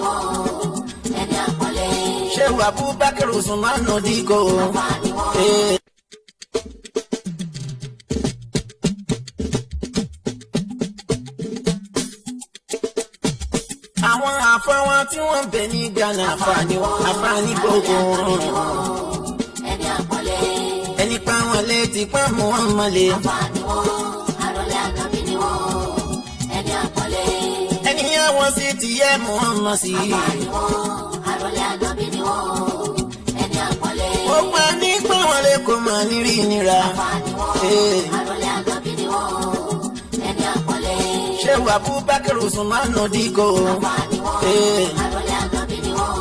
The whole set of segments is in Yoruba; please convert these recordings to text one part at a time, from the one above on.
wọ́n, ẹni àpọ́nlé. Shehu Abubakar Usmanu Dikko. Àfáà ni wọ́n. Àwọn àfọwọ́n tí wọ́n ń bẹ ní Ghana, àfààní wọn, àfààní gbogbo wọn. Ẹni àpọ́nlé. Ẹni pa wọn létí pa mọ́ wọn mọ́lẹ̀. Àfáà ni wọ́n, àròlé ànábì ni wọ́n, ẹni àpọ́nlé. Ẹni yẹn wọ́n sì ti yẹ mọ́ wọn mọ́ sí i. Àfáà ni wọ́n, àròlé ànábì ni wọ́n, ẹni àpọ́nlé. Ó pa ní pa wọn lè kó mọ̀ ní rí nira. Àfáà ni wọ́n, àròlé ànábì ni wọ́n, ẹni àpọ́nlé. Shehu Abubakar Usmanu Dikko. Àfáà ni wọ́n, àròlé ànábì ni wọ́n,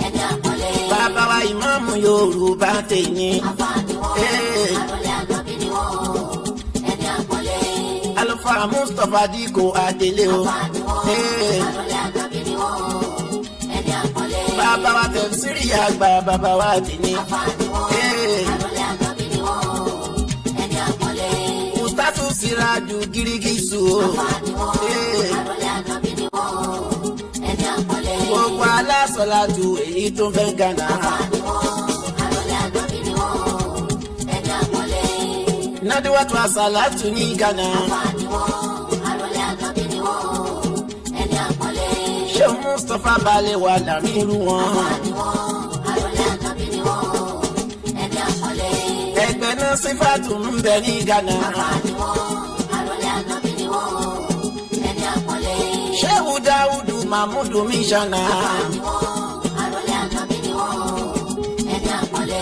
ẹni àpọ́nlé. Bàbá wa ìmáàmù Yorùbá tèmi. Àfáà ni wọ́n, àròlé ànábì ni wọ́n, ẹni àpọ́nlé. Alfa Mustapha Dikko Adele o. Àfáà ni wọ́n, àròlé ànábì ni wọ́n, ẹni àpọ́nlé. Bàbá wa tẹ̀síìrì àgbà bàbá wa tèmi. Àfáà ni wọ́n, àròlé ànábì ni wọ́n, ẹni àpọ́nlé. Mustatu Siraju Girigisu o. Àfáà ni wọ́n, àròlé ànábì ni wọ́n, ẹni àpọ́nlé. Gbogbo alásọ̀làjù èyí tó ń fẹ́ Ghana. Àfáà ni wọ́n, àròlé ànábì ni wọ́n, ẹni àpọ́nlé. Nadiwatu Asalatu ní Ghana. Àfáà ni wọ́n, àròlé ànábì ni wọ́n, ẹni àpọ́nlé. Ṣé Mustapha balẹ̀ wà lámìrú wọn? Àfáà ni wọ́n, àròlé ànábì ni wọ́n, ẹni àpọ́nlé. Ẹgbẹ́ náà sífàtù ń bẹ ní Ghana. Àfáà ni wọ́n, àròlé ànábì ni wọ́n, ẹni àpọ́nlé. Ṣéwù Dáúdù Mahmudu Mísànà. Àfáà ni wọ́n, àròlé ànábì ni wọ́n, ẹni àpọ́nlé.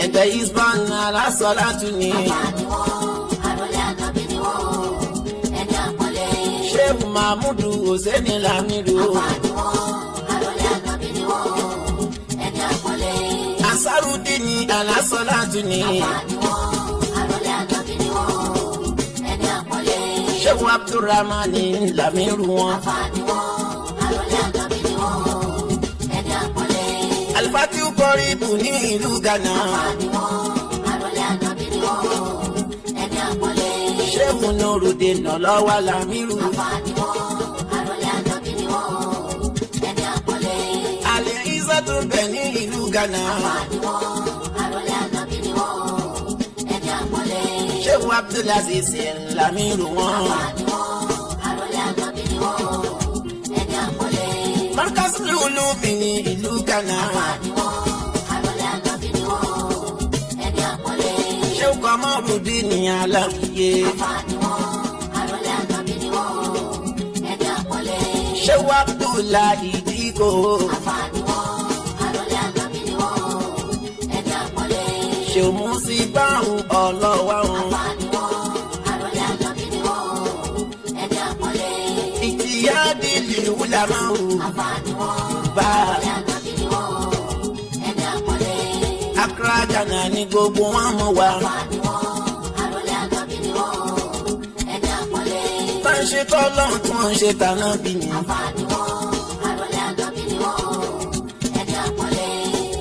Ẹgbẹ́ Isban alásọ̀làtù ní. Àfáà ni wọ́n, àròlé ànábì ni wọ́n, ẹni àpọ́nlé. Ṣéwù Mahmudu Hosseini Lamiru. Àfáà ni wọ́n, àròlé ànábì ni wọ́n, ẹni àpọ́nlé. Asarudini alásọ̀làtù ní. Àfáà ni wọ́n, àròlé ànábì ni wọ́n, ẹni àpọ́nlé. Ṣéwù Abdulrahmani Lamiru wọn. Àfáà ni wọ́n, àròlé ànábì ni wọ́n, ẹni àpọ́nlé. Alifatiu Kọ́ríbù ní ìlú Ghana. Àfáà ni wọ́n, àròlé ànábì ni wọ́n, ẹni àpọ́nlé. Ṣéwù Nurudeen Ọlọ́wà Lamiru. Àfáà ni wọ́n, àròlé ànábì ni wọ́n, ẹni àpọ́nlé. Àlẹ́ Isa tún bẹ̀ ní ìlú Ghana. Àfáà ni wọ́n, àròlé ànábì ni wọ́n, ẹni àpọ́nlé. Ṣéwù Abdulaziz Lamiru wọn. Àfáà ni wọ́n, àròlé ànábì ni wọ́n, ẹni àpọ́nlé. Markaz Lulumi ní ìlú Ghana. Àfáà ni wọ́n, àròlé ànábì ni wọ́n, ẹni àpọ́nlé. Ṣéwù Kọ́mọ́rùdín Aláwìyé. Àfáà ni wọ́n, àròlé ànábì ni wọ́n, ẹni àpọ́nlé. Ṣéwù Abdullahi Dikko. Àfáà ni wọ́n, àròlé ànábì ni wọ́n, ẹni àpọ́nlé. Ṣéwù Musibahu Ọlọ́wà wọn. Àfáà ni wọ́n, àròlé ànábì ni wọ́n, ẹni àpọ́nlé. Ìtìyáàdì lìwúlámàwù Àfáà ni wọ́n, bá àròlé ànábì ni wọ́n, ẹni àpọ́nlé. Accra Ghana ní gbogbo wọn mọ̀ wá. Àfáà ni wọ́n, àròlé ànábì ni wọ́n, ẹni àpọ́nlé. Tá ń ṣe tọ́lọ́run tí wọ́n ń ṣe tàná bí ni. Àfáà ni wọ́n, àròlé ànábì ni wọ́n, ẹni àpọ́nlé.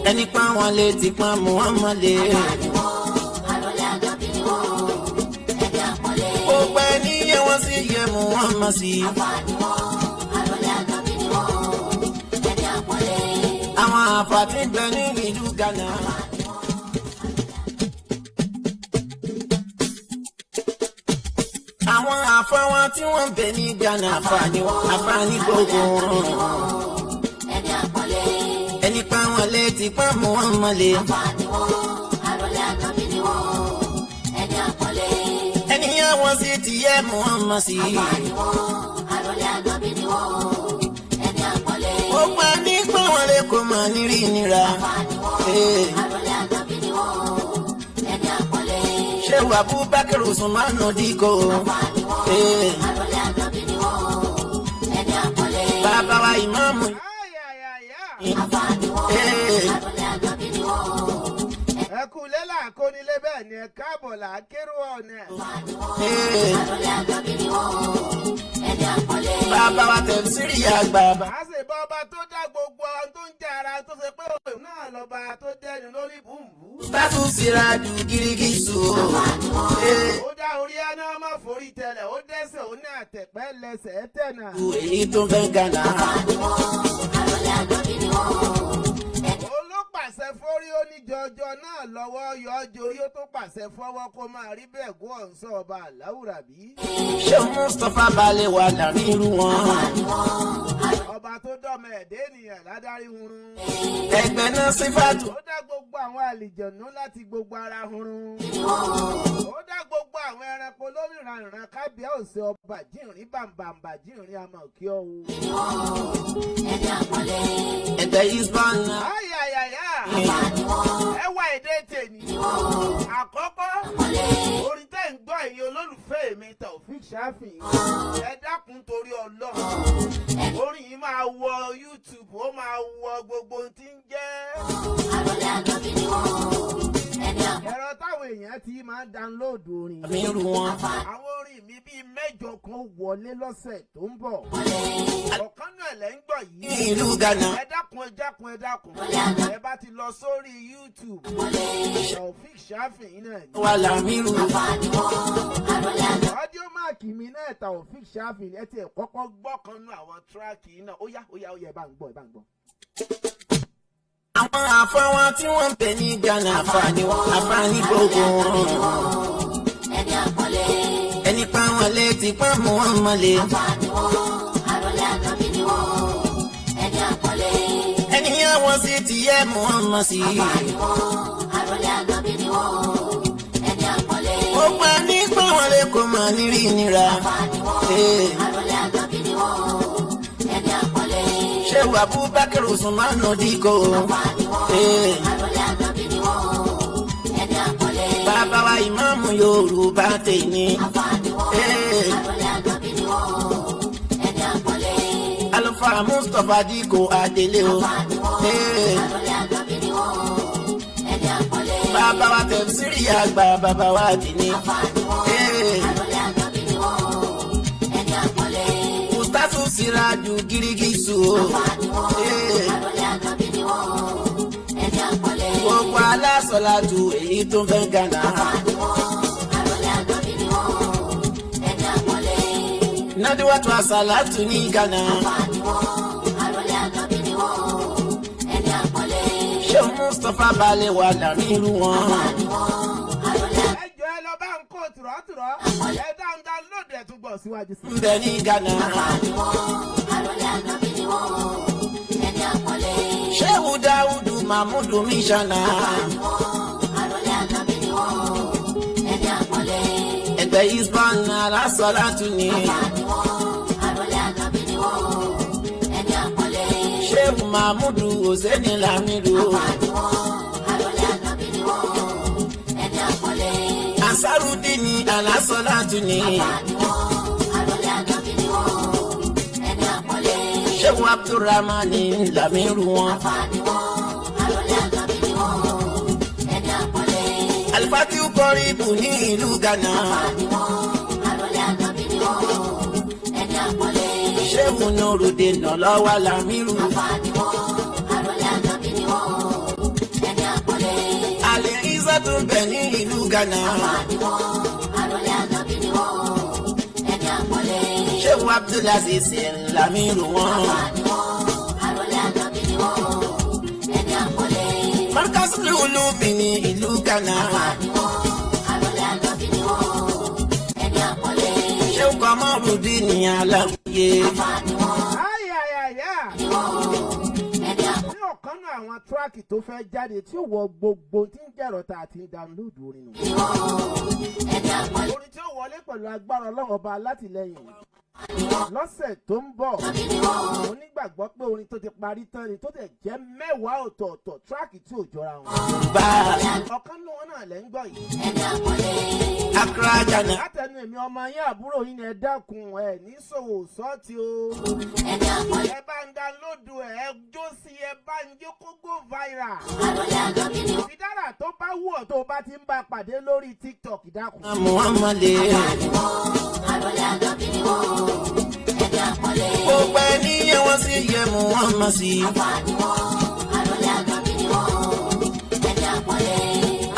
Ẹni pa wọn lè ti pa mọ́ wọn mọ́ lè. Àfáà ni wọ́n, àròlé ànábì ni wọ́n, ẹni àpọ́nlé. Ó pẹ́ ní yẹ wọ́n sí yẹ mú wọn mọ̀ sí. Àfáà ni wọ́n, àròlé ànábì ni wọ́n, ẹni àpọ́nlé. Àwọn àfàtì ń bẹ ní ìlú Ghana. Àwọn àfáwọn tí wọ́n ń bẹ ní Ghana, àfààní wọn, àfààní gbogbo wọn. Ẹni àpọ́nlé. Ẹni pa wọn lè ti pa mọ́ wọn mọ́ lè. Àfáà ni wọ́n, àròlé ànábì ni wọ́n, ẹni àpọ́nlé. Ẹni yẹn wọ́n sì ti yẹ mọ́ wọn mọ̀ sí. Àfáà ni wọ́n, àròlé ànábì ni wọ́n, ẹni àpọ́nlé. Ó pa ní pé wọ́n lè kó mọ̀ ní rí nira. Àfáà ni wọ́n, àròlé ànábì ni wọ́n, ẹni àpọ́nlé. Ṣéwù Abubakar Usmanu Dikko. Àfáà ni wọ́n, àròlé ànábì ni wọ́n, ẹni àpọ́nlé. Bàbá wa ìmáàmù. Àfáà ni wọ́n, àròlé ànábì ni wọ́n, Ẹ kú lélà kónílé, bẹ́ẹ̀ ni ẹ káàbọ̀ là á kérò ọ̀nà. Àfáà ni wọ́n, àròlé ànábì ni wọ́n, ẹni àpọ́nlé. Bàbá wa tẹ̀síìrì àgbà. A sì bá ọba tó dá gbogbo ohun tó ń jẹ́ ara, tó ṣe pé òun náà lọ́ba tó dẹnu lórí bùnbù. Tátù Siraju Girigisu. Àfáà ni wọ́n, Ó dá orí ẹni ọmọ forí tẹlẹ̀, ó dẹ́sẹ̀, ó ní àtẹ̀pẹ́ lẹ́sẹ̀ tẹ̀nà. Èyí tó ń fẹ́ Ghana. Àfáà ni wọ́n, lọ́jọ́ orí, ó tó pàṣẹ fọwọ́ kó máa rí bẹ́ẹ̀ gó ọ̀nsọ́ ọba àláwùrà bí. Ṣé Mustapha balẹ̀ wà láàrin irú wọn? Àfààní wọn. Ọba tó dọ́mọ ẹ̀dẹ́ ènìyàn ládárí hurun. Ẹgbẹ́ náà sífàtù. Ó dá gbogbo àwọn àlìjọ̀nú láti gbogbo ara hurun. Ni wọ́n. Ó dá gbogbo àwọn ẹranko lórí ìrànràn. Kábíyà òsè ọba jìnrìn bàǹbàǹbà jìnrìn àmọ̀ kí ọ o. Ni wọ́n. Ẹni àpọ́nlé. Ẹgbẹ́ Isban. Ayayaya. Àfààní wọn. Ẹwà èdè tèmi. Ni wọ́n. Àkọ́kọ́. Àpọ́nlé. Orin tẹ́ ń gbọ́ ẹ̀yin olólùfẹ́ mi Taofeek Shafi, ẹ dákun torí Ọlọ́run, orin yìí máa wọ YouTube, ó máa wọ gbogbo ohun tí ń jẹ́ Àròlé ànábì ni wọ́n. Ẹni àpọ́nlé. ẹ̀rọ táwọn èèyàn ti máa ń download orin. Àmì irú wọn. Àwọn orin mi bíi 8 kan wọlé lọ́sẹ̀ tó ń bọ̀. Ọ̀kan náà lẹ́ ń gbọ́ Ní yìí. ìlú Ghana. Ẹ dákun, ẹ dákun, ẹ dákun. Ẹ bá ti lọ sórí YouTube, Taofeek Shafi náà ni. Wà láàrin irú. Àfààní wọn. Àròlé ànábì. Audiomack mi náà, Taofeek Shafi. Ẹ tiẹ̀ kọ́kọ́ gbọ́ kan nú àwọn track náà. Ó yá, ó yá, ó yá, ẹ bá ń gbọ́, ẹ bá ń gbọ́. Àwọn àfọwọ́n tí wọ́n ń bẹ ní Ghana, àfààní wọn, àfààní gbogbo wọn. Ẹni àpọ́nlé. Ẹni pa wọn létí pa mọ́ wọn mọ́lẹ̀. Àfààní wọn. Àròlé ànábì ni wọ́n. Ẹni àpọ́nlé. Ẹni yẹn wọ́n sì ti yẹ mọ́ wọn mọ́ sí. Àfààní wọn. Àròlé ànábì ni wọ́n. Ẹni àpọ́nlé. Ó pa ní pa wọn lé kó mọ̀ ní rí nira. Àfààní wọn. Ee. Àròlé ànábì ni wọ́n. Ẹni àpọ́nlé. Ṣé Abubakar Usman Dikko? Àfààní wọn. Ee. Àròlé ànábì ni wọ́n. Ẹni àpọ́nlé. Bàbá wa ìmáàmù Yorùbá tèmi. Àfààní wọn. Ee. Àròlé ànábì ni wọ́n. Ẹni àpọ́nlé. Alfa Mustapha Dikko Adele o. Àfààní wọn. Ee. Àròlé ànábì ni wọ́n. Ẹni àpọ́nlé. Bàbá wa tẹ̀síìrì àgbà, bàbá wa dìní. Àfààní wọn. Ee. Àròlé ànábì ni wọ́n. Ẹni àpọ́nlé. Ustazu Siraju Girigisu o. Àfààní wọn. Ee. Àròlé ànábì ni wọ́n. Ẹni àpọ́nlé. Gbogbo alásọ̀làjù èyí tó ń fẹ́ Ghana. Àfààní wọn. Àròlé ànábì ni wọ́n. Ẹni àpọ́nlé. Nadiwatu Asalatu ní Ghana. Àfààní wọn. Àròlé ànábì ni wọ́n. Ẹni àpọ́nlé. Ṣé Mustapha balẹ̀ wà láàrin irú wọn? Àfààní wọn. Àròlé Ẹ jọ, ẹ lọ bá ń kó tùrọ̀tùrọ̀, ẹ dáhùn download ẹ̀ tún gbọ́ síwájú sí. Ń bẹ ní Ghana. Àfààní wọn. Àròlé ànábì ni wọ́n. Ẹni àpọ́nlé. Ṣéwù Dáúdù Mahmudu Mishana. Àfààní wọn. Àròlé ànábì ni wọ́n. Ẹni àpọ́nlé. Ẹgbẹ́ Isban alásọ̀làtù ní. Àfààní wọn. Àròlé ànábì ni wọ́n. Ẹni àpọ́nlé. Ṣéwù Mahmudu Hosseini Lamiru. Àfààní wọn. Àròlé ànábì ni wọ́n. Ẹni àpọ́nlé. Ansarudini alásọ̀làtù ní. Àfààní wọn. Àròlé ànábì ni wọ́n. Ẹni àpọ́nlé. Ṣéwù Abdulrahmani Lamiru wọn. Àfààní wọn. Àròlé ànábì ni wọ́n. Ẹni àpọ́nlé. Alifatiu Kọríbù ní ìlú Ghana. Àfààní wọn. Àròlé ànábì ni wọ́n. Ẹni àpọ́nlé. Ṣéwù Nurudeen Lọ́wọ́ Lamiru. Àfààní wọn. Àròlé ànábì ni wọ́n. Ẹni àpọ́nlé. Àlè Isa tún bẹ ní ìlú Ghana. Àfààní wọn. Àròlé ànábì ni wọ́n. Ẹni àpọ́nlé. Ṣéwù Abdulaziz Lamiru wọn. Àfààní wọn. Àròlé ànábì ni wọ́n. Ẹni àpọ́nlé. Markazul Ulumi ní ìlú Ghana. Àfààní wọn. Àròlé ànábì ni wọ́n. Ẹni àpọ́nlé. Ṣéwù Kọmọrùdín Aláwìyé. Àfààní wọn. Ayayaya. Ni wọ́n. Ẹni àpọ́nlé. Ní ọ̀kan náà àwọn track tó fẹ́ jáde tí ó wọ gbogbo tí ń jẹ̀rọ tá a ti ń download orin nù. Ni wọ́n. Ẹni àpọ́nlé. Orin tí ó wọlé pẹ̀lú agbára Ọlọ́run ọba alátìlẹyìn lọ́sẹ̀ tó ń bọ̀, mo nígbàgbọ́ pé orin tó ti parí tán ni, tó dẹ̀ jẹ́ 10 ọ̀tọ̀ọ̀tọ̀ track tí ò jọra wọn. Bá Ọ̀kan nínú wọn náà lẹ́ ń gbọ́ yìí. Ẹni àpọ́nlé. Accra Ghana. Látẹnu èmi ọmọ yín, àbúrò yín ni, ẹ dákun, ẹ ní ṣòwò sọ́ọ̀tì o. Ẹni àpọ́nlé. Ẹ bá ń download ẹ, ẹ jó sí, ẹ bá ń jó kó go viral. Àròlé ànábì ni wọ́n. Ìdára tó bá wù ọ́ tó bá ti ń bá pàdé lórí TikTok, dákun. Muhammad. Àfààní wọn. Àròlé ànábì ni wọ́n. Ẹni àpọ́nlé. Gbogbo ẹni yẹ wọ́n sí yẹ Muhammad sí. Àfààní wọn. Àròlé ànábì ni wọ́n. Ẹni àpọ́nlé.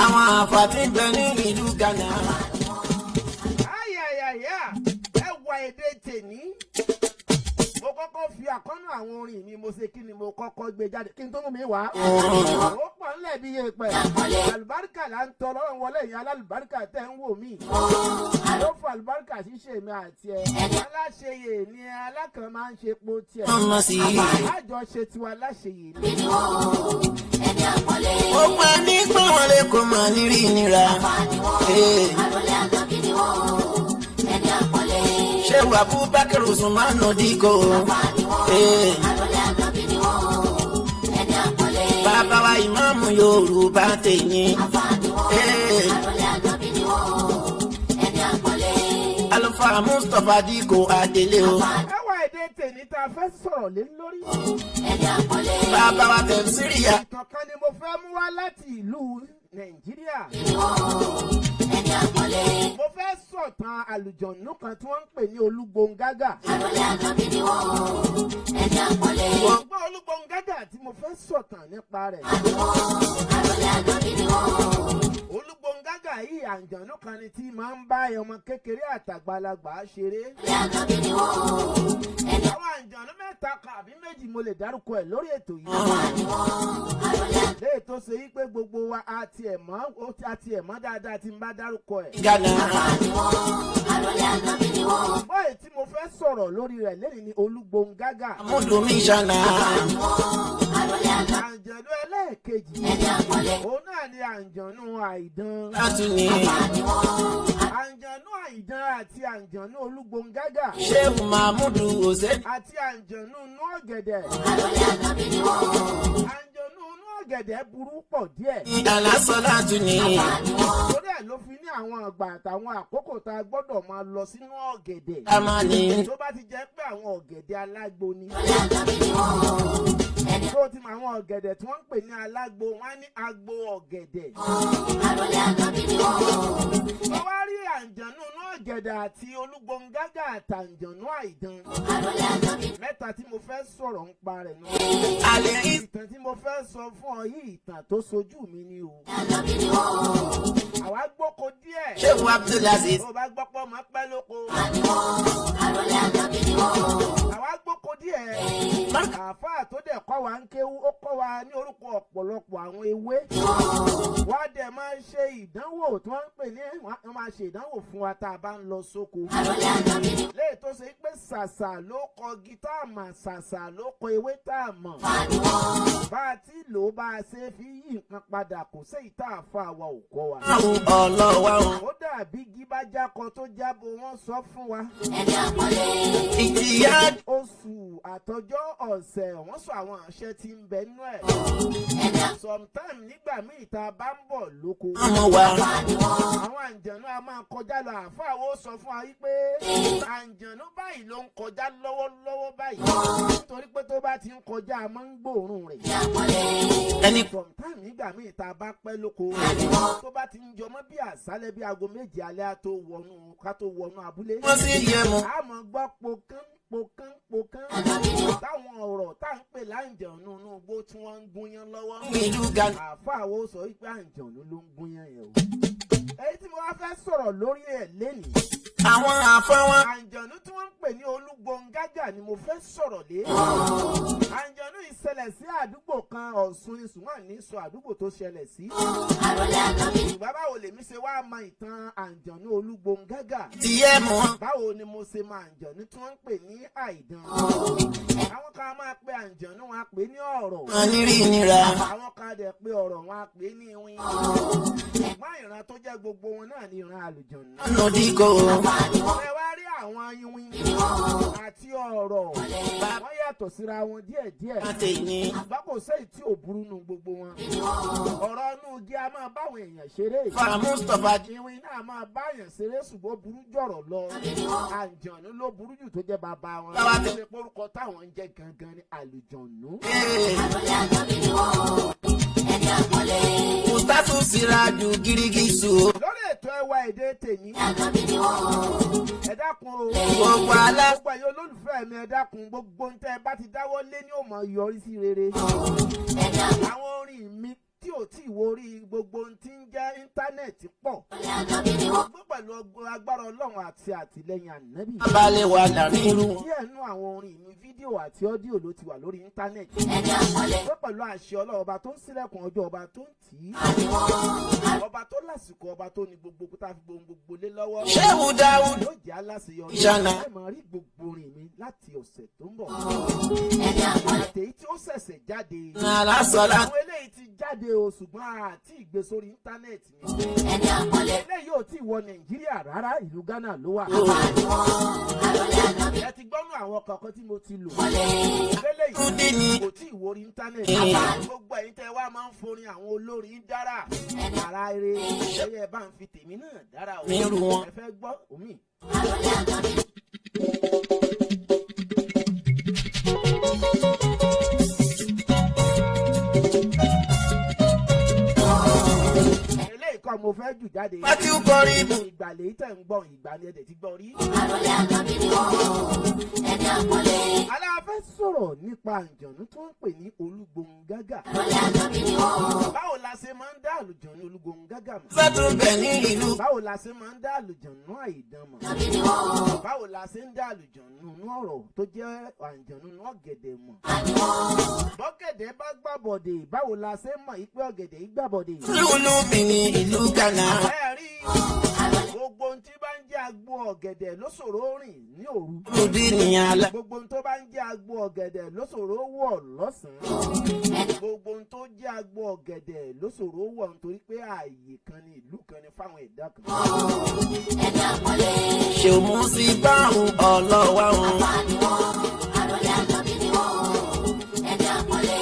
Àwọn àfàtì ń bẹ ní ìlú Ghana. Ayayaya, ẹ wà èdè tèní. Mo Kọ́kọ́ fi àkọ́nù àwọn orin mi, mo ṣe kí ni, mo kọ́kọ́ gbé jáde kí n tó mú mi wá. Ó pọ̀ ńlẹ̀ bí yẹpẹ̀. Àlùbáríkà là ń tọrọ wọlé ìyá alálùbáríkà tẹ́ ń wò mí. Ló fọ àlùbáríkà ṣíṣe mi àti ẹ̀. Aláṣeyè ni alákan máa ń ṣe po tiẹ̀. Ọmọ sí i. Àjọṣe tiwa láṣeyè ni. Ni wọ́n o, ẹni àpọ́nlé. Ó pa ní pé wọ́n lè kó mọ̀ ní rí nira. Àfà ni wọ́n, Ee. àròlé ànábì ni wọ́n o, ẹni àpọ́nlé. Ṣé Abubakar Usman Dikko. Àfà ni wọ́n, Ee. àròlé ànábì ni wọ́n o, ẹni àpọ́nlé. Bàbá wa ìmáàmù Yorùbá tèmi. Àfà ni wọ́n, Ee. àròlé ànábì ni wọ́n o, ẹni àpọ́nlé. Alfa Mustapha Dikko Adélé o. Ẹwà èdè tèmi tá a fẹ́ sọ̀rọ̀ lé lórí. Ẹni àpọ́nlé. Bàbá wa tẹ̀síríyà. Ìtàn kan ni mo fẹ́ mú wá láti ìlú Nàìjíríà. Ni wọ́n o, ẹni àpọ́nlé. Mo fẹ́ sọ̀tàn àlùjọ̀nù kan tí wọ́n ń pè ní Olúgbòǹgágà. Àròlé ànábì ni wọ́n o, ẹni àpọ́nlé. Ṣùgbọ́n Olúgbòǹgágà tí mo fẹ́ sọ̀tàn nípa rẹ̀. Ni wọ́n o, àròlé ànábì ni wọ́n o. Olúgbòǹgágà yìí, àǹjọ̀nù kan ni tí máa ń bá ọmọ kékeré àtàgbàlagbà ṣeré. Àròlé ànábì ni wọ́n o, ẹni Àwọn àǹjọ̀nù mẹ́ta kan àbí méjì mo lè dárúkọ ẹ̀ lórí ètò yìí. ni wọ́n, àròlé Léè tó ṣe yí pé gbogbo wa a tiẹ̀ mọ̀, ó a tiẹ̀ mọ̀ dáadáa tí n bá dárúkọ ẹ̀. Ghana. ni wọ́n, àròlé ànábì ni wọ́n o. Báyìí tí mo fẹ́ sọ̀rọ̀ lórí rẹ̀ lẹ́yìn ni Olúgbòǹgágà. Amúdùmí ṣànà. Ni wọ́n, àròlé ànábì, Àǹjọ̀nù ẹlẹ́ẹ̀kejì. ẹni àpọ́nlé. Òun náà ni àǹjọ̀nù àìdán. Látúni. Ni wọ́n, Àǹjọ̀nù àìdán àti àǹjọ̀nù Olúgbòǹgágà. Ṣéwù Mahmudu Ose. Àti àǹjọ̀nù inú ọ̀gẹ̀dẹ̀. Àròlé ànábì ni wọ́n o. Àǹjọ̀nù inú ọ̀gẹ̀dẹ̀ burú pọ̀ díẹ̀. Alásọ̀lá tún ni. Ni wọ́n, Torí ẹ̀ ló fi ní àwọn àgbà àtàwọn àkókò tá a gbọ́dọ̀ máa lọ sínú ọ̀gẹ̀dẹ̀. Amani. Tó bá ti jẹ́ pé àwọn ọ̀gẹ̀dẹ̀ alágbo ni. Àròlé ànábì ni wọ́n o. Ẹni Tó ti mọ àwọn ọ̀gẹ̀dẹ̀ tí wọ́n ń pè ní alágbo, wọ́n á ní agbo ọ̀gẹ̀dẹ̀. Àròlé ànábì ni wọ́n o. Mo wá rí àǹjọ̀nú inú ọ̀gẹ̀dẹ̀ àti Olúgbòǹgágà àtàǹjọ̀nú àìdán. Àròlé ànábì Mẹ́ta tí mo fẹ́ sọ̀rọ̀ ń pa rẹ̀ nù. Alẹ́ Ìtàn tí mo fẹ́ sọ fún ọ yìí, ìtàn tó sojú mi ni o. ànábì ni wọ́n o. Àwa gbóko díẹ̀. Ṣéwù Abdulaziz. Tó o bá gbọ́ pọ́ máa pẹ́ lóko. Ni wọ́n, àròlé ànábì ni wọ́n o. Àwa gbóko díẹ̀. Àáfàá tó dẹ̀ kọ́ wa ń kéwú, ó kọ́ wa ní orúkọ ọ̀pọ̀lọpọ̀ àwọn ewé. Wọ́n á dẹ̀ máa ṣe ìdánwò tí wọ́n ń pè ní, wọ́n máa ṣe ìdánwò fún wa tá a bá ń lọ sóko. Àròlé ànábì ni Léè tó ṣe pé ṣàṣà ló kọ gítà mà, ṣàṣà ló kọ ewé tá a mọ̀. ni wọ́n, Bá a ti lò ó, bá a ṣe fi yí nǹkan padà, kò séyìí tá a fa àwa ò kọ́ wa. Àwọn ọlọ́wà o. Ó dàbí gíbájákọ tó jábọ̀, wọ́n sọ fún wa. Ẹni àpọ́nlé. Ìjìyà. Oṣù àtọjọ́, ọ̀sẹ̀, wọ́n sọ àwọn àṣẹ tí ń bẹ nínú ẹ̀. Ẹni Sometime, nígbà míì tá a bá ń bọ̀ lóko, Ọmọ wa. ni wọ́n, àwọn àǹjọ̀nú a máa kọjá lọ. Àáfàá wo sọ fún wa wípé àǹjọ̀nú báyìí ló ń kọjá lọ́wọ́lọ́wọ́ báyìí, nítorí pé tó bá ti ń kọjá, a máa ń gbóòórùn rẹ̀. Ẹni àpọ́nlé. Ẹni Sometime, nígbà míì tá a bá pẹ́ lóko, tó bá ti ń jọmọ́ bí àṣálẹ́, bí aago 7 alẹ́, á tó wọnú ká tó wọnú abúlé, wọ́n sì yẹ mu. a máa gbọ́ pokán pokán pokán, táwọn ọ̀rọ̀ tá à ń pè láǹjọ̀nú inú igbó tí wọ́n ń gúnyán lọ́wọ́. Ìlú Ghana. Àáfàá wo sọ wípé àǹjọ̀nú ló ń gúnyán yẹn o. Èyí tí mo wá fẹ́ sọ̀rọ̀ lórí ẹ̀ lénìí, Àwọn àfọwọ́n. àǹjọ̀nú tí wọ́n ń pè ní Olúgbòǹgágà ni mo fẹ́ sọ̀rọ̀ lé. Àǹjọ̀nú ìṣẹ̀lẹ̀ sí àdúgbò kan, Ọ̀ṣun ni, ṣùgbọ́n ní sọ àdúgbò tó ṣẹlẹ̀ sí. Àròlé ànábì ni Ṣùgbọ́n báwo lèmi ṣe wá mọ ìtàn àǹjọ̀nú Olúgbòǹgágà? Ti yẹ mu. Báwo ni mo ṣe mọ àǹjọ̀nú tí wọ́n ń pè ní àìdán? Àwọn kan máa pe àǹjọ̀nú, wọn á pè ní ọ̀rọ̀. Wọ́n ní rí nira. Àwọn kan dẹ̀ pé ọ̀rọ̀, wọn á pè ní iwin. Ṣùgbọ́n ìran tó jẹ́ gbogbo wọn náà ní ìran àlùjọ̀nú. Ọ̀nà Dikko. Ẹ wá rí àwọn iwin àti ọ̀rọ̀, wọ́n yàtọ̀ síra wọn díẹ̀díẹ̀. Àtẹ̀yìn. Ṣùgbọ́n kò séyìí tí ò burú nu gbogbo wọn. Ọ̀rọ̀ inú igi a máa báwọn èèyàn ṣeré. Fa Mustapha. Iwin náà máa báyàn ṣeré, ṣùgbọ́n burú jọ̀rọ̀ lọ. Àǹjọ̀nú ló burú jù tó jẹ́ bàbá wọn. Bàbá Ó lè porúkọ táwọn ń jẹ́ gangan ní àlùjọ̀nú. Àròlé ànábì ni wọ́n o, ẹni àpọ́nlé. Mustapha Siraju Girigisu. Lórí ètò Ẹwà Èdè tèmi, Ànábì ni wọ́n o. ẹ dákun o. Gbogbo alá. Gbogbo ẹ̀yin olólùfẹ́ mi, ẹ dákun, gbogbo ń tẹ́ ẹ bá ti dáwọ́ lé ní ó máa yọrí sí rere. Ẹni Àwọn orin mi tí ò tí ì wo orí gbogbo ohun tí ń jẹ́ íńtánẹ́ẹ̀tì pọ̀. Àrólé ànábì ni wọ́n. Gbọ́ pẹ̀lú agbára Ọlọ́run àti àtìlẹ́yìn ànábì. Abalẹ̀ wà láàrin irú wọn. Díẹ̀ nú àwọn orin mi, fídíò àti ọ́díò ló ti wà lórí íńtánẹ́ẹ̀tì. Ẹni àpọ́nlé. Gbọ́ pẹ̀lú àṣẹ Ọlọ́run, ọba tó ń ṣílẹ̀kùn ọjọ́, ọba tó ń tì í. Àní wọ́n. Ọba tó lásìkò, ọba tó ní gbogbo tá a fi gbogbo lé lọ́wọ́. Ṣéwù Dáúdù. Yóò jẹ́ aláṣeyọrí. Ìṣáná. Ẹ máa rí gbogbo orin mi láti ọ̀sẹ̀ tó ń bọ̀. Ẹni àpọ́nlé. Àtèyí tí ó ṣẹ̀ṣẹ̀ jáde. Alásọ̀lá. Àwọn eléyìí ti jáde o, ṣùgbọ́n àti ìgbé sórí íńtánẹ́ẹ̀tì ni. Ẹni àpọ́nlé. Eléyìí ò tí ì wọ Nàìjíríà rárá, ìlú Ghana ló wà. Àní wọ́n. Àrólé ànábì. Ẹ ti gbọ́nú àwọn kọ̀ọ̀kan tí mo ti lò. Àpọ́nlé. Eléyìí Rúdí ni. kò tí ì wo orí íńtánẹ́ẹ̀tì. Gbogbo ẹ̀yin tẹ́ wá máa ń forin àwọn olórin dára. Ara eré ṣé ẹ bá ń fi tèmi náà dára o. Mi rú wọn. Ẹ fẹ́ gbọ́ omi. Àrólé ànábì. Eléyìí kọ́ mo fẹ́ jù jáde. Fatiu kọrin bù. Ìgbàlè tẹ̀ ń gbọ́, ìgbàlè ẹ̀dẹ̀ ti gbọ́ rí. Àrólé ànábì ni wọ́n. Ẹni àpọ́nlé. Aláfẹ́ sọ̀rọ̀ nípa àǹjọ̀nú tó ń pè ní Olúgbòǹgágà. Àrólé ànábì ni wọ́n. Báwo la ṣe máa ń dá àlùjọ̀nú Olúgbòǹgágà mọ̀? Fẹ́tún bẹ̀ ní ìlú. Báwo la ṣe máa ń dá àlùjọ̀nú àìdán mọ̀? Ànábì ni wọ́n. Báwo la ṣe ń dá àlùjọ̀nú inú ọ̀rọ̀ tó jẹ́ àǹjọ̀nú inú ọ̀gẹ̀dẹ̀ mọ̀? Àní wọ́n. Bọ́gẹ̀dẹ̀ bá gbàbọ̀dè, báwo la ṣe mọ̀ yí pé ọ̀gẹ̀dẹ̀ yìí gbàbọ̀dè? Lúlú mi ní ìlú Ghana. Ẹ rí gbogbo ohun tí bá ń jẹ́ agbo ọ̀gẹ̀dẹ̀ ló ṣòro rìn ní òru. Rúdí ni alá. Gbogbo ohun tó bá ń jẹ́ agbo ọ̀gẹ̀dẹ̀ ló ṣòro wọ̀ lọ́sàn-án. Gbogbo ohun tó jẹ́ agbo ọ̀gẹ̀dẹ̀ ló ṣòro wọ̀ nítorí pé ààyè kan ní ìlú kan ní fáwọn ẹ̀dá kan. Ẹni àpọ́nlé. Ṣèmú sí báhùn ọlọ́wà wọn. Àní wọ́n. Àrólé ànábì ni wọ́n. Ẹni àpọ́nlé.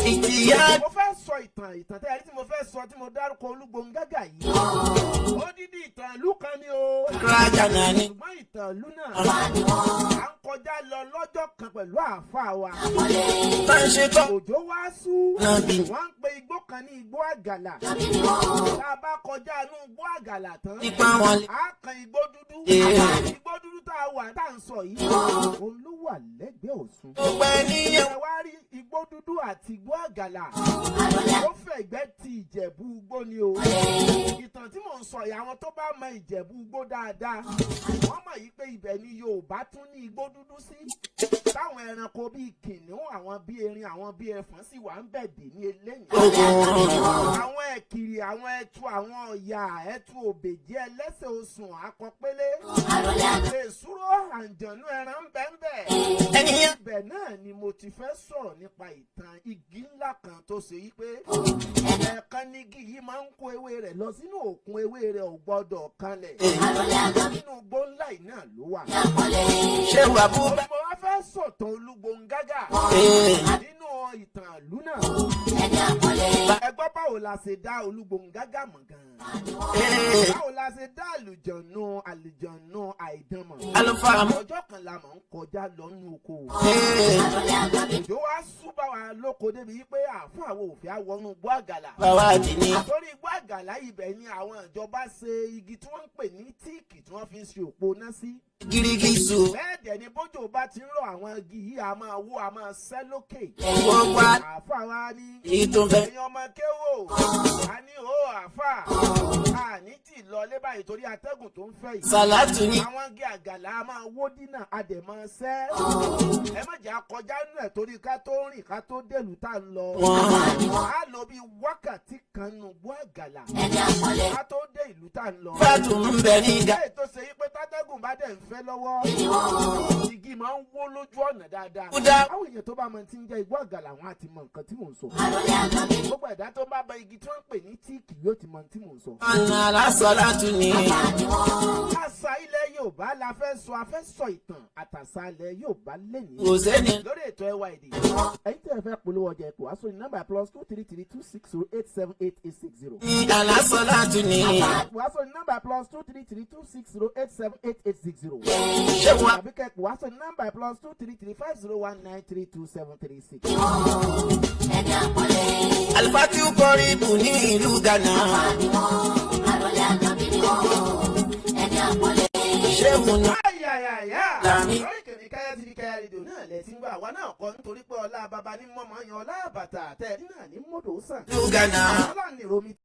Ìjìyà Mo fẹ́ sọ ìtàn tẹ́ ẹ rí tí mo fẹ́ sọ tí mo dárúkọ Olúgbòǹgágà yìí. Odidi ìtàn ìlú kan ni o. Kraja náà ni. Ṣùgbọ́n ìtàn ìlú náà, Àní wọ́n. à ń kọjá lọ lọ́jọ́ kan pẹ̀lú àáfàá wa. Àpọ́nlé. Tá ń ṣe tán. Òjò wá sú. Náà bí. Wọ́n ń pe igbó kan ní igbó àgàlà. Ànábì ni wọ́n. Tá a bá kọjá inú igbó àgàlà tán, Ipa wọn lè. a kan igbó dúdú. Ee. Igbó dúdú tá a wà tá à ń sọ yìí, òun ló wà lẹ́gbẹ̀ẹ́ Ọ̀ṣun. Gbogbo ẹni yẹn. Ẹ wá rí igbó dúdú àti igbó àgàlà. Àrólé Ó fẹ̀gbẹ́ ti Ìjẹ̀bú igbó ni o. Ìtàn tí mò ń sọ yìí, àwọn tó bá mọ Ìjẹ̀bú igbó dáadáa, wọ́n mọ̀ yìí pé ibẹ̀ ni Yorùbá tún ní igbó dúdú sí. Táwọn ẹranko bíi kìnìún, àwọn bíi erin, àwọn bíi ẹfọ̀n sì wà ń bẹ̀ dè ní eléyìí. Àwọn ẹ̀kìrì, àwọn ẹtu, àwọn ọ̀yà, ẹtu òbèjì, ẹlẹ́sẹ̀ osùn, akọpélé. Àrólé ànábì. Èsúró, àǹjọ̀nú ẹran ń bẹ ń bẹ̀. Ẹni yẹn. Ibẹ̀ náà ni mo ti fẹ́ sọ̀rọ̀ nípa ìtàn igi ńlá kan tó ṣe yí pé ẹ̀ẹ̀kan ní igi yìí máa ń kó ewé rẹ̀ lọ sínú òkun, ewé rẹ̀ ò gbọ́dọ̀ kanlẹ̀. Àrólé ànábì. Nínú igbó ńlá yìí náà ló wà. Àpọ́nlé. Ṣé wà bú bá. Mo wá fẹ́ sọ̀tàn Olúgbòǹgágà Ee. nínú ìtàn ìlú náà. Ẹni àpọ́nlé. Ẹ gbọ́, báwo la ṣe dá Olúgbòǹgágà mọ̀ gan-an? Ee. Báwo la ṣe dá àlùjọ̀nù àìdán mọ̀? Alùfáà mú. Ọjọ́ kan la mọ̀ ń kọjá lọ́nù oko. Ee. Àrólé ànábì. Òjò wá sú bá wa lóko débi wípé àfún àwọn òfin àwọnú igbó àgàlà. Bàbá àdìní. Torí igbó àgàlà, ibẹ̀ ni àwọn ìjọba ṣe igi tí wọ́n ń pè ní tíìkì tí wọ́n fi ń ṣe òpó náà sí. Gírígì sùn. Bẹ́ẹ̀ dẹ̀ ni bójò bá ti ń rọ̀, àwọn igi yìí a máa wó, a máa sẹ́ lókè. Gbogbo a. Àáfà wa ní Èyí tó ń fẹ́. ẹ̀yin ọmọ kéwò, a ní ó àáfà a ní tì lọ lé báyìí torí atẹ́gùn tó ń fẹ́ yìí. Sàlátù ni. Àwọn igi àgàlà a máa wó dínà, a dẹ̀ máa sẹ́. Ẹ má jẹ́ akọjá nù ẹ̀ torí ká tó rìn ká tó dèlù tá a lọ. Wọ́n. A lò bí wákàtí kan nù gbọ́ àgàlà Ẹni àpọ́nlé. ká tó dé ìlú tá a lọ. Fàtún ń bẹ ní ìdá. Lẹ́yìn tó ṣe yí pé tátẹ́gùn bá dẹ̀ ń fẹ́ lọ́wọ́, Ni wọ́n. igi máa ń wó lójú ọ̀nà dáadáa. Kúdà. Àwọn èèyàn tó bá mọ ti ń jẹ́ igbó àgàlà, wọn á ti mọ nǹkan tí mò ń sọ. Àrólé ànábì. Gbogbo ẹ̀dá tó bá bá igi tí wọ́n ń pè ní tíìkì yóò ti mọ tí mò ń sọ. Ọ̀nà alásọ̀látù ni. Àní wọ́n. Àṣà ilẹ̀ Yorùbá la fẹ́ sọ, a fẹ́ sọ ìtàn àtàṣà ilẹ̀ Yorùbá lẹ́yìn. Kò sẹ́ni. Lórí ètò Ẹwà Èdè. Ẹ̀yin tí ẹ fẹ́ polówó ọjà, ẹ̀kọ́ wá sórí nọ́mbà +233 260 878 860. Ní alásọ̀látù ni. Wá sórí nọ́mbà +233 260 878 860. Ṣé wà. Tàbí kẹ́kọ̀ọ́ wá sórí nọ́mbà +233 501 932 736. Ẹni àpọ́nlé. Alifatu kọrin bù ní ìlú Ghana. Àní wọ́n. Àrólé ànábì ni wọ́n. Ẹni àpọ́nlé. Ṣé òun náà. Ayayaya! Làmì. Lórí kìnìún Káyá TV, Káyá Rédíò náà. lẹ ti ń gbọ́ àwa náà kọ́, nítorí pé ọlá baba ní mọ́mọ́ yan, ọlá àbàtà tẹ̀ náà ní mọ́dò sàn. Ghana. Ọlọ́run ní romi.